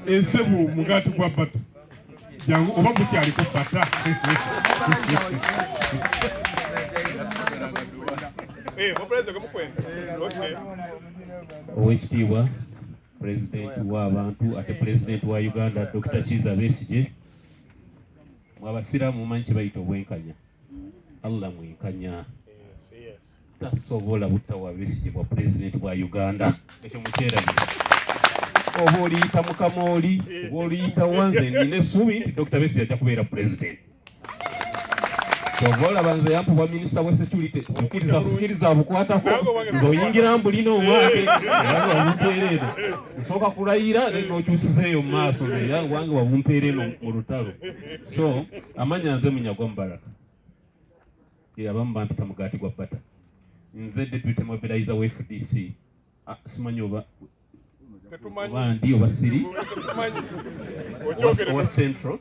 Ensebu mugaati gwa bata, jangu oba gukyaliko bata. Eh, Owekitiibwa Pulezidenti w'abantu ate Pulezidenti wa Uganda Dr. Kiiza Besigye, mwe abasiraamu mumanyi kye bayita obwenkanya. Allah mwenkanya, tasobola butawa Besigye bwa pulezidenti bwa Uganda, ekyo mukyerabire. Oba oliyita mukama oli oba oliyita wanze, nina essuubi nti Dr. Besigye ajja kubeera pulezidenti. Kyova olaba nze yampa obwa minisita wa security, sikiriza kusikiriza bukwatako, nze oyingira mbulina obwange era wabumpeera eno nsooka kulayira then n'okyusiza eyo mu maaso era wange wabumpeera eno mu lutalo. So amanya nze Munyagwa Mubaraka, abamu bampita mugaati gwa bata. Nze deputy mobilizer wa FDC. Ah, simanyi oba oba ndi oba siri owa Central,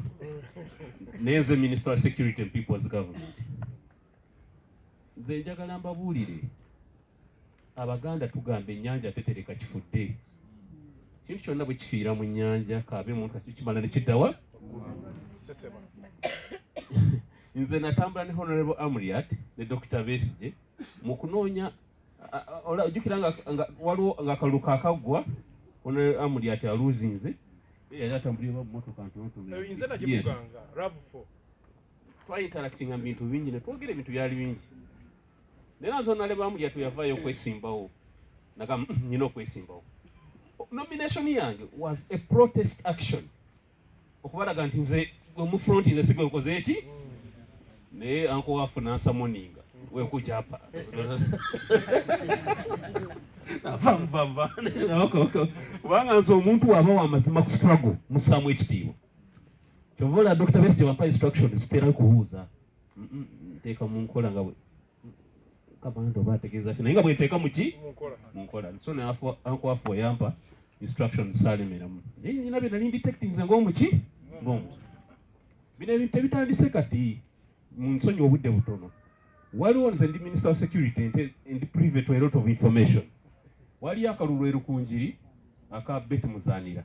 naye nze minister wa security and people's government. Nze njagala mbabuulire, Abaganda tugamba ennyanja tetereka kifudde. Kintu kyonna bwe kifiira mu nnyanja, kaabe muntu, kimala ne kiddawa. Nze natambula ne Honorable Amuriat ne Dr. Besigye mu kunoonya. Ojjukira nga waliwo nga akalulu kakaggwa, Honorable Amuriat aluzinze, yali atambulira mu motoka ntonotono. Twayinteractinga mu bintu bingi ne twogera ebintu byali bingi, naye nze Honorable Amuriat yavaayo okwesimbawo, nagamba nyina okwesimbawo. Nomination yange was a protest action okubalaga nti nze gwe mu front, nze sigwe nkoze eki. Naye anko wafu nansamoninga wekujapa vamvava, kubanga nze omuntu waba wamazima ku struggle musaamu ekitiibwa. Kyova olaba Dr. Besigye wampa instruction, zitera kubuuza, nteeka mu nkola nga kamanda oba ategeeza ki, naye nga bwenteeka muki mu nkola. So ne anko wafu yampa instruction saalemeramu, naye nyina bye nali ndetecting nze ng'omuki ng'omuntu. Bino ebintu tebitandise kati, mu nsonyi obudde butono. Waliwo, nze ndi minister of security, ndi privy to a lot of information. Waliyo akalulu erukunjiri aka Betty Muzanira.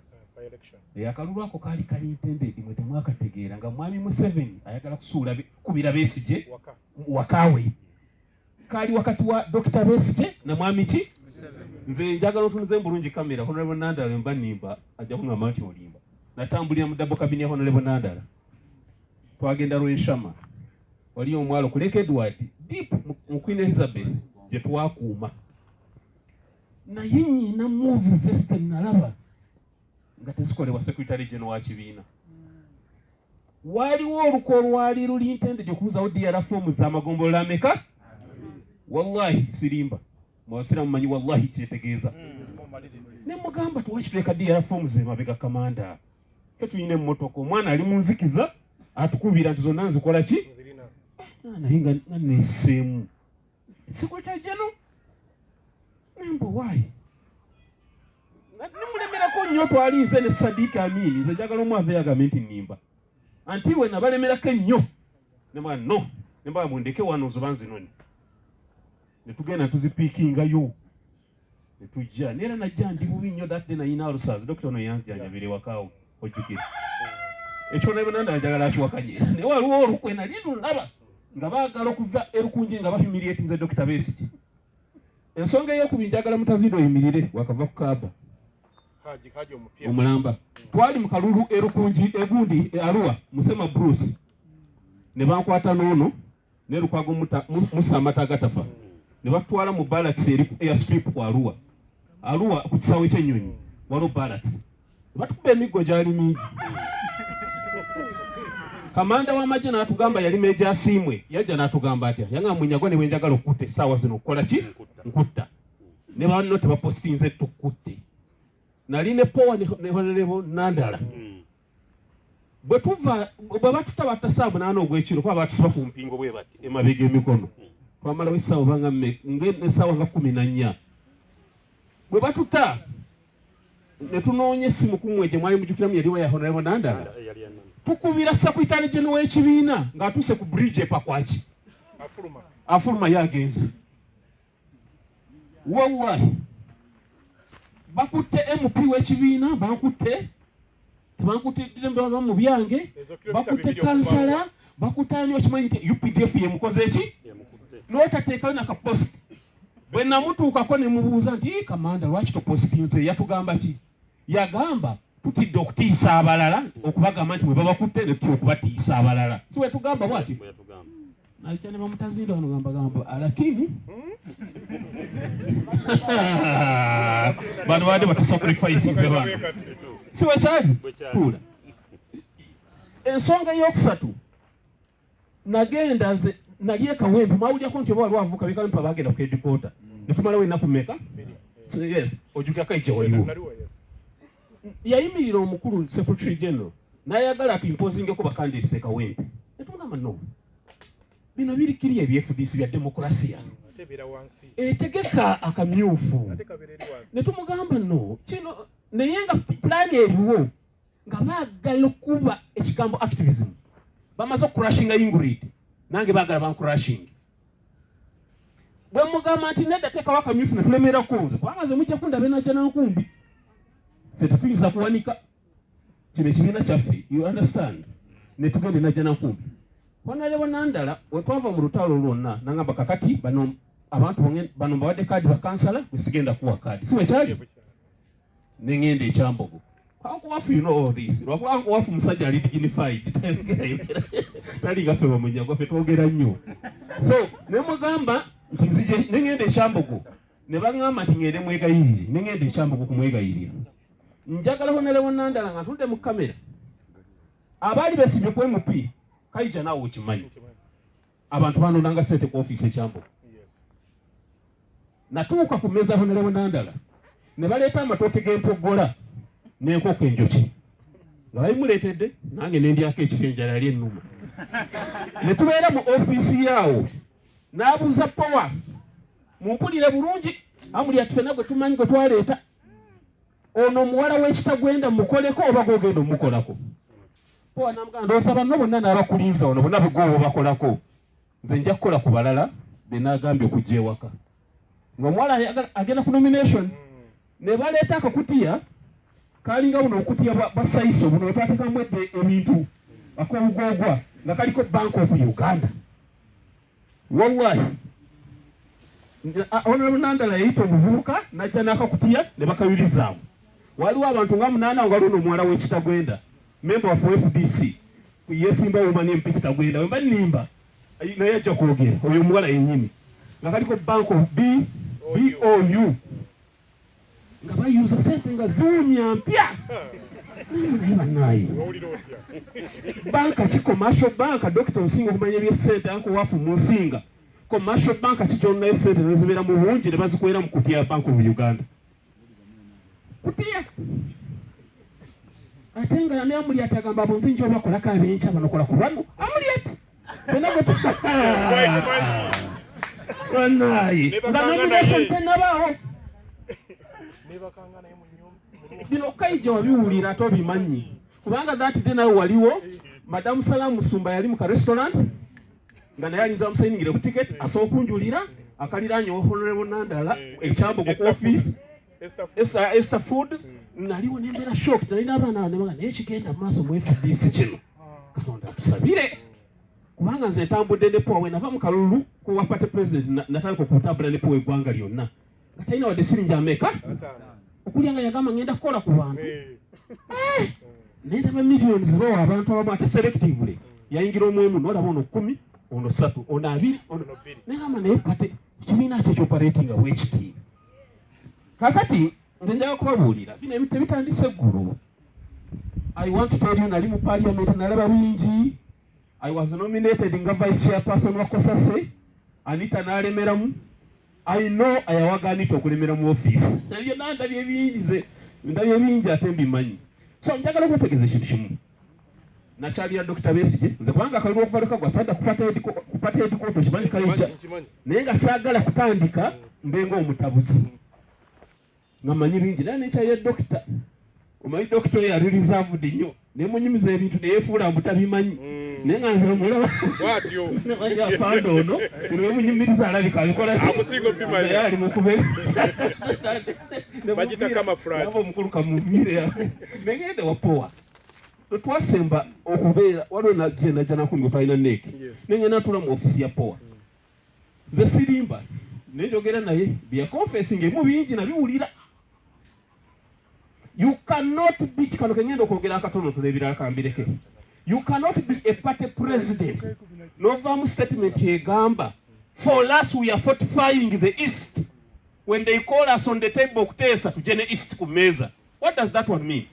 Akalulu ako kaali kali intended, mwe temwakategeera, nga mwami Museveni ayagala kusuula kubira Besigye wakawe. Kaali wakati wa Dr. Besigye na mwami ki. Nze njagala otunuze bulungi kamera. Honorable Nandala, mba nimba ajja kuŋŋamba nti olimba. Natambulira mu double cabin ya Honorable Nandala, twagenda Rwenshama, waliyo omwalo ku Lake Edward deep mu Queen Elizabeth gye twakuuma, naye nyina moves zeste nalaba nga tezikolebwa secretary general wa kibiina. Waliwo oluko olwali luli intended okubuzawo DR form z'amagombolola ameka. Wallahi sirimba, mwasira mumanyi wallahi kyetegeeza. Ne mugamba, tuwakituleka DR forms emabega, kamanda, ffe tulina emmotoka, omwana ali mu nzikiza atukubira nti zonna nzikola ki, naye nga neseemu secretary general nembo waayi nimulemerako nnyo. Twali nze ne Sadiq Amini. Nze njagala omu aveeyo agambe nti nnimba, anti we nabalemerako ennyo. Nemba no nemba mundeke wano zoba nzinone, ne tugenda tuzipiikingayo ne tujja. Neera najja ndi bubi nnyo that day, nayina alusazi. Dokita ono yanzijanjabire wakaawo, ojjukire ekyo naye nanda njagala akiwakanye. Naye waliwo olukwe nali lulaba nga baagala okuva erukungi nga bahumiliatinze Dr. Besigye. Ensonga eyokubiri, njagala mutazindo oyimirire, wakava ku Kaaba omulamba. Twali mu kalulu erukungi egundi e Arua, Musema Bruce ne bankwata n'ono ne Lukwago Musa amata agatafa, ne batwala mu barracks eri ku airstrip ku Arua, Arua ku kisaawe ky'ennyonyi waliwo barracks, ne batukuba emiggo gyali mingi. Kamanda w'amagye n'atugamba, yali Meja Asiimwe, yajja n'atugamba atya, yangamba, "Munyagwa, ne bwe njagala okukutta essaawa zino okukola ki, nkutta, ne banno tebapositinze tukkutte." Nali ne powa ne Honorable Nandala. Bwe tuva bwe batuta batta saa 8 ogw'ekiro, kuba batusiba ku mpingo bwe bati emabega emikono, twamalawo essaawa banga essaawa nga 14. Bwe batuta ne tunoonya essimu kumwe gye mwali mujjukiramu yaliwa ya Honorable Nandala, tukubira secretary general w'ekibiina ng'atuuse ku bridge epakwaki afuluma yagenze. Wallahi bakutte MP w'ekibiina, bankutte. Tebankutidde baba mu byange, bakutte kansala, bakutte ani okimanyi nti UPDF yemukoze ki? N'otateekayo na kapost. Bwe namutuukako ne mubuuza nti kamanda lwaki topostinze yatugamba ki? Yagamba tutidde okutiisa abalala okubagamba nti bwe babakutte ne tutya okubatiisa abalala. Si bwe tugamba bw'atyo? Najja ne bamutazinda wano gamba gamba alakini bano badde batusacrifice bano si bwekyali tuula. Ensonga eyokusatu nagenda nze nali e Kawempe mwawulyako nti oba waliwo avuka b'e Kawempe abagenda ku headquarter ne tumalawo ennaku mmeka? Yes, ojjukira Kaija waliwo yayimirira omukulu secretary general n'ayagala atuimpozingeko bakandidates e Kawempe ne tumugamba no bino biri kiri ebya FDC bya demokrasiya etegeka akamyufu ne tumugamba no kino naye nga pulaani eriwo nga baagala okuba ekigambo activism bamaze okucrashinga Ingrid nange baagala bancrashing bwe mugamba nti nedda teekawo akamyufu ne tulemerako nze kubanga nze mujja kundaba enajja nankumbi ffe tetuyinza kuwanika kino ekibiina kyaffe you understand ne tugenda enajja nankumbi Honorable Nandala we twava mu lutalo lwonna nangamba kakati bano abantu bano mbawadde kaadi bakansala bwe sigenda kuwa kaadi si bwekyali nengenda ekyambogo Uncle Wafu, you know all this. Lwakuba Uncle Wafu musajja ali dignified. Tali nga ffe bamunyago ffe twogera nnyo. So ne mugamba nti nzije ne ngenda ekyambogo ne baŋŋamba nti ŋŋende mwegayirire ne ŋŋenda ekyambogo kumwegayirira. Njagala Honorable Nandala nga ntudde mu kamera abaali besibye ku MP Kaija naawe okimanyi abantu banonanga ssente ku ofiisi ekyambogo. Natuuka ku mmeeza Honorable Nandala ne baleeta amatooke g'empoggola n'enkoko enjoki nga babimuleetedde nange ne ndyako ekifo enjala yali ennuma ne tubeera mu ofiisi yaawo n'abuuza powa mumpulire bulungi amuli ati fenna gwe tumanyi gwe twaleeta ono omuwala w'ekitagwenda mukoleko oba gwogenda omukolako powa namugamba ndowooza banno bonna n'abakulinza wano bonna bugoobo bakolako nze nja kukola ku balala be naagambye okujja ewaka ng'omuwala agenda ku nomination ne baleeta akakutiya kalinga buno obukutiya bwa saiso buno wetwateekamu edde ebintu ak'obugoogwa nga kaliko Bank of Uganda wallahi Honorable Nandala yayita omuvubuka najja n'akakutiya ne bakayulizaamu waliwo abantu nga munaana nga waliwo n'omuwala w'ekitagwenda member wa FDC yesimba woman MP Kitagwenda wemba nimba naye ajja kwogera oyo omuwala yennyini nga kaliko bank of B BOU nga bayuza sente nga ziwunya mpya naye banaye banka ki commercial bank dokita osinga okumanya ebyesente anko wafu munsinga commercial bank ki gyonayo sente nezibeera mu bungi ne bazikwera mu kutya Bank of Uganda kutiya ate nga ne amuli ati agamba abo nze nja obakolako abenkya banokola ku bano amuli ati fena gwe banaye nga nomination tenabaawo bino kaija wabiwulira ate obimanyi kubanga that day nawe waliwo madamu Salamu Musumba yali mu ka restaurant nga naye alinza amusayiningire ku ticket asobola okunjulira akaliraanye Honorable Nandala ekyambogo ku office Esther Foods naliwo nembeera shocked nalina abaana bange naye kigenda mu maaso mu FDC kino Katonda atusabire kubanga nze ntambudde ne Powa wenava mu kalulu ku party president natandika okutambula ne Powa eggwanga lyonna nga talina wadde siringi ameka okulya nga yagamba ngenda kukola ku bantu nendaba millions bawa abantu abamu ate selectively yayingira omwomu nolaba ono 10 ono 3 ono 2 ono negamba naye pate ekibiina kyo ekyoperatinga bwekiti kakati nze njagala kubabuulira bino ebintu ebitandise eggulu I want to tell you nali mu parliament nalaba bingi I was nominated nga vice chairperson wa COSASE Anita n'alemeramu I know ayawaga Anita okulemera mu office byonna ndabye bingi ze ndabye bingi ate mbimanyi so njagala okubategeeza ekintu kimu nakyalira Dr. Besigye nze kubanga akalulu okuva lwekagwa sadda kupata headquarter okimanyi kayija naye nga saagala kutandika mbe ng'omutabuzi nga manyi bingi naye nekyalira dokita omanyi dokita oyo yali reserved nnyo naye munyumiza ebintu neyefuula mbu tabimanyi naye nga nze omulaba afande ono nemunyumiriza alabika abikola naye ali mukube omukulu kamuviire negende wapowa. Twasemba okubeera waliwo najje najja nakumbi twalina neeki nenye natula mu ofiisi ya powa. Nze sirimba nenjogera naye byakonfesinga ebimu bingi nabiwulira. You cannot be kano kengenda okwogera akatono ebirala kambireke. You cannot be a party president novaamu statement egamba for us we are fortifying the east when they call us on the table okuteesa tujje ne east ku mmeeza. What does that one mean?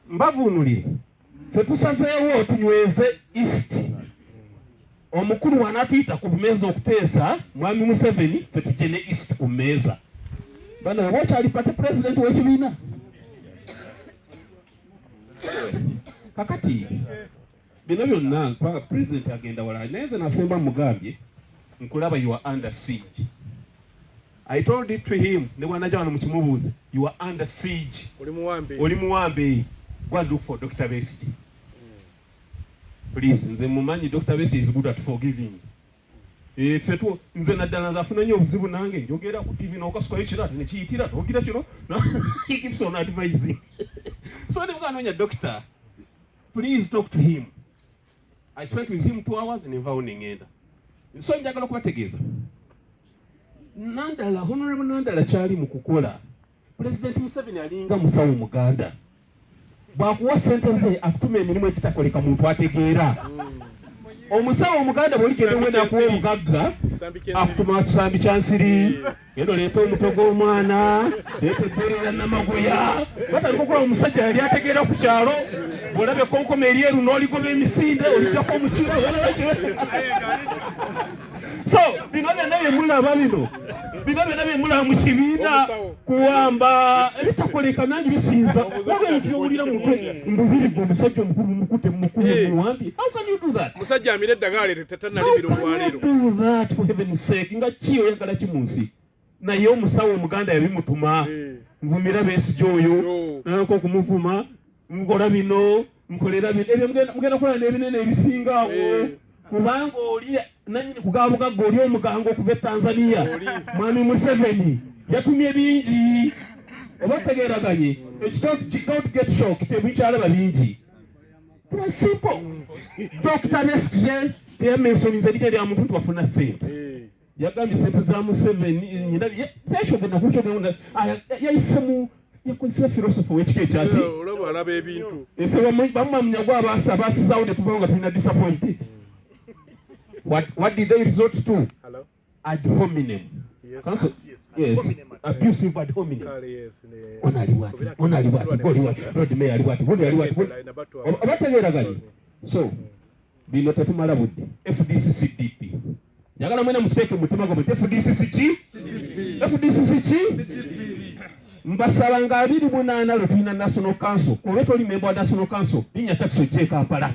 Mbavuunulire, ffe tusazeewo tunyweze east. Omukulu wanatuyita ku mmeeza okuteesa mwami Museveni, ffe tujje ne east ku mmeeza. Bano oba okyali party president w'ekibiina? Kakati bino byonna kubanga president agenda wala, naye nze nasemba mugambye nkulaba you are under siege. I told it to him ne bwanaja wano mukimubuuze, you are under siege, oli muwambe, go and look for Dr. Besigye. Please, nze mumanyi Dr. Besigye is good at forgiving. Ffe tu nze naddala nze afuna nnyo obuzibu nange njogera ku TV n'okasukayo kino ate nekiyitira togira kino. He keeps on advising. So ne mwanoonya doctor, please talk to him. I spent with him 2 hours nenvaawo nengenda. So njagala okubategeeza Nandala, Honorable Nandala kyali mu kukola. President Museveni alinga musawo muganda, bw'akuwa ssente ze akutuma emirimu egitakoleka muntu ategeera. Omusawo omuganda bw'oligenda ewe n'akuwa omugagga akutuma kisambi kya nsiri, genda oleete omutwe gw'omwana, leeta ebbeere lya Namagoya. Batandika okulaba omusajja yali ategeera ku kyalo, bw'olaba ekkonkoma eryeru n'oligoba emisinde olijjako omukira. So bino byonna bye mulaba, bino byonna bye mulaba mu kibiina kuwamba ebitakoleka nange bisinza. Waliwo ebintu by'owulira mu mutwe mbubiri gwe omusajja omukulu mukute mukulu muwambye. How can you do that? Musajja amira eddagala lye tetanalibira olwaleero. How can you do that for heaven's sake? Nga ki oyagala ki mu nsi? Naye omusawo omuganda yabimutuma. Nvumira Besigye oyo, nalako okumuvuma, nkola bino, nkolera bino, ebyo mugenda kukola n'ebinene ebisinga awo. Kubanga oli nannyini kugabugagga oli omuganga okuva e Tanzania, Mwami Museveni yatumye bingi. Oba tegeeraganye, don't get shocked, temukyalaba bingi. Tuba simple. Dr. Besigye teyamentioninze erinnya lya muntu nti wafuna ssente. Yagambye ssente za Museveni, nyina tekyogenda kukyogenda, yayise mu yakozesa philosophy w'ekika ekyaki. Olaba alaba ebintu. Ffe bamumanyi gwa abaasizaawo ne tuvawo nga tulina disappointed. What did they resort to? Hello? Ad hominem. Yes. Council? Yes. Abusive ad hominem. Kale, yes, Ono ali bwati, ono ali bwati, goli bwati, Lord Mayor ali bwati, gundi ali bwati, gundi. Obategeeraganye. So, bino tetumala budde. FDC CDP. Njagala mwena mukiteeke mu mutima gwammwe nti FDC ki? FDC ki? Mbasaba nga 28 lwe tulina National Council, oba toli member wa National Council, linnya taxi ojje e Kampala.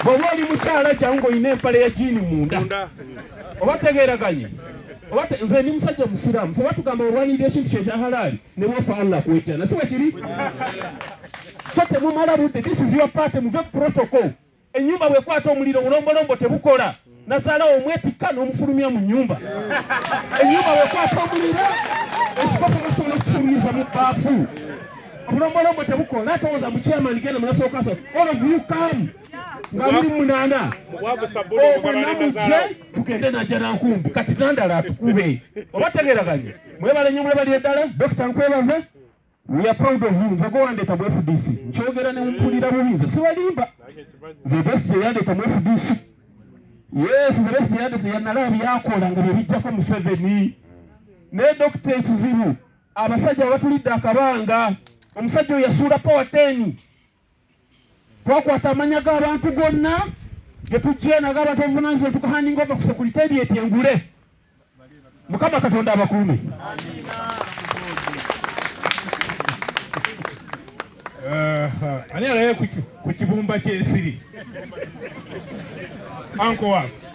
Bw'oba oli mukyala jangu ng'olina empale ya jiini munda. Oba tegeeraganye. Oba nze ndi musajja musiraamu, ffe batugamba olwanirira ekintu kye ekya halaali ne bw'ofa Allah akuwejjana, si bwe kiri? So temumala budde, this is your party, muve ku protocol. Ennyumba bw'ekwata omuliro obulombolombo tebukola. Nazaala omwetikka n'omufulumya mu nnyumba. Ennyumba bw'ekwata omuliro ekikopo basobola okukifulumiza mu bbaafu. Obulombolombo tebukola. Towooza mu chairman genda mu National Council. All of you come. Nga 28. Mubwavu sabuni Obwo omugabane namujje nazaala. tugende najja nankumbi. Kati Nandala atukube. Oba tegeeraganye. Mwebale nnyo, mwebalire ddala. Dokita nkwebaza. We are proud of you. Nze gwe wandeeta mu FDC. Nkyogera ne mpulira bubi, nze sibalimba. Nze Besigye yandeeta mu FDC. Yes, nze Besigye yandeeta, yanalaba byakola nga bye bijjako Museveni. Naye dokita ekizibu, abasajja batulidde akabanga. Omusajja oyo yasuula power 10. Twakwata amanya g'abantu gonna ge tujja nago abantu obuvunaanyizibwa tukahandinga over ku secretariat engule. Mukama Katonda abakuume. Ani alaye ku kibumba ky'ensiri? Uncle Wafu.